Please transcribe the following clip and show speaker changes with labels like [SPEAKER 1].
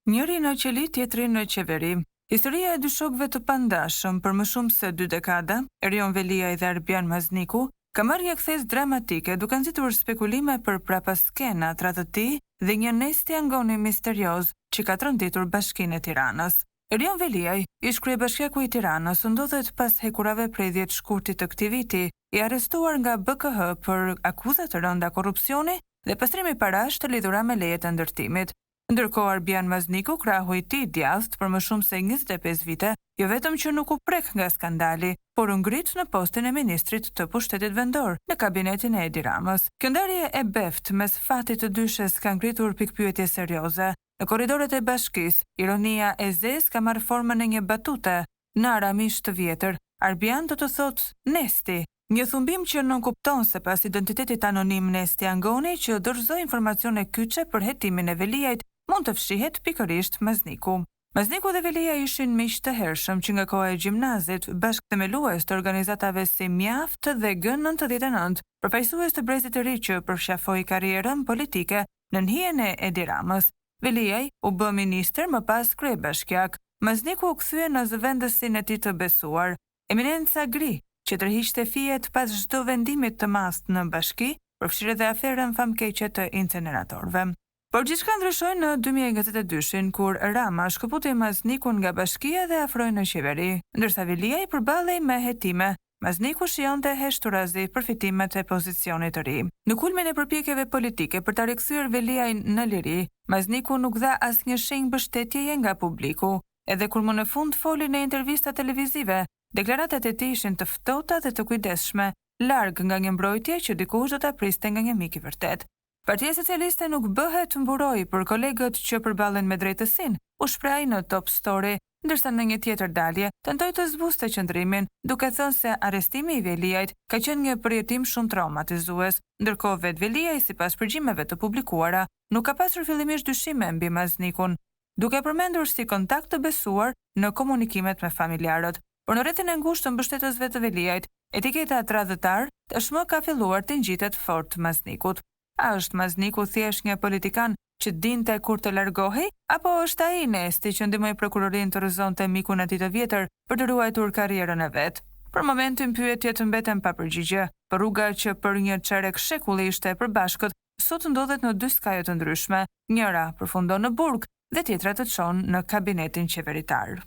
[SPEAKER 1] Njëri në qeli, tjetri në qeveri. Historia e dy shokëve të pandashëm për më shumë se dy dekada, Erion Veliaj dhe Arbjan Mazniku, ka marrë një kthesë dramatike, duke nxitur spekulime për prapaskena, tradhëti dhe një Nesti Angoni misterioz që ka tronditur Bashkinë e Tiranës. Erion Veliaj, ish-kryebashkiaku i Tiranës, ndodhet pas hekurave prej 10 shkurtit të këtij viti, i arrestuar nga BKH për akuza të rënda korrupsioni dhe pastrimi parash të lidhura me lejet e ndërtimit. Ndërkohë Arbjan Mazniku, krahu i tij i djathtë për më shumë se 25 vite, jo vetëm që nuk u prek nga skandali, por u ngrit në postin e ministrit të pushtetit vendor në kabinetin e Edi Ramës. Kjo ndarje e beftë mes fatit të dyshes ka ngritur pikëpyetje serioze. Në korridoret e bashkisë, ironia e zezë ka marrë formën e një batute, në aramisht të vjetër, Arbjan do të thotë Nesti, një thumbim që nënkupton se pas identitetit anonim Nesti Angoni që dorëzoi informacione kyçe për hetimin e Veliajt, mund të fshihet pikërisht Mazniku. Mazniku dhe Veliaj ishin miq të hershëm që nga koha e gjimnazit, bashkëthemelues të organizatave si Mjaft dhe G99, përfaqësues të brezit të ri që përqafoi karrierën politike nën hijen e Edi Ramës. Veliaj u bë ministër, më pas kryebashkiak. Mazniku u kthye në zëvendësin e tij të besuar, eminenca gri, që tërhiqte fijet pas çdo vendimi të madh në bashki, përfshirë edhe aferën famkeqe të inceneratorëve. Por gjithçka ndryshoi në 2022-shin, kur Rama shkëputi Maznikun nga bashkia dhe afroi në qeveri, ndërsa Veliaj përballej me hetime, Mazniku shijonte heshturazi përfitimet e pozicionit të ri. Në kulmin e përpjekjeve politike për ta rikthyer Veliajn në liri, Mazniku nuk dha asnjë shenjë mbështetjeje nga publiku. Edhe kur më në fund foli në intervista televizive, deklaratat e tij ishin të ftohta dhe të kujdesshme, larg nga një mbrojtje që dikush do ta priste nga një mik i vërtetë. Partia Socialiste nuk bëhet mburojë për kolegët që përballen me drejtësinë, u shpreh ai në Top Story, ndërsa në një tjetër dalje tentoi të zbuste qëndrimin, duke thënë se arrestimi i Veliajt ka qenë një përjetim shumë traumatizues. Ndërkohë vetë Veliaj, sipas përgjimeve të publikuara, nuk ka pasur fillimisht dyshime mbi Maznikun, duke e përmendur si kontakt të besuar në komunikimet me familjarët. Por në rrethin e ngushtë të mbështetësve të Veliajt, etiketa tradhëtar tashmë ka filluar t'i ngjitet fort Maznikut. A është Mazniku thjesht një politikan që dinte kur të largohej, apo është ai Nesti që ndihmoi prokurorinë të rrëzonte mikun e tij të vjetër për të ruajtur karrierën e vet? Për momentin pyetjet mbeten pa përgjigje. Por rruga që për një çerek shekulli ishte e përbashkët, sot ndodhet në dy skaje të ndryshme. Njëra përfundon në burg dhe tjetra të çon në kabinetin qeveritar.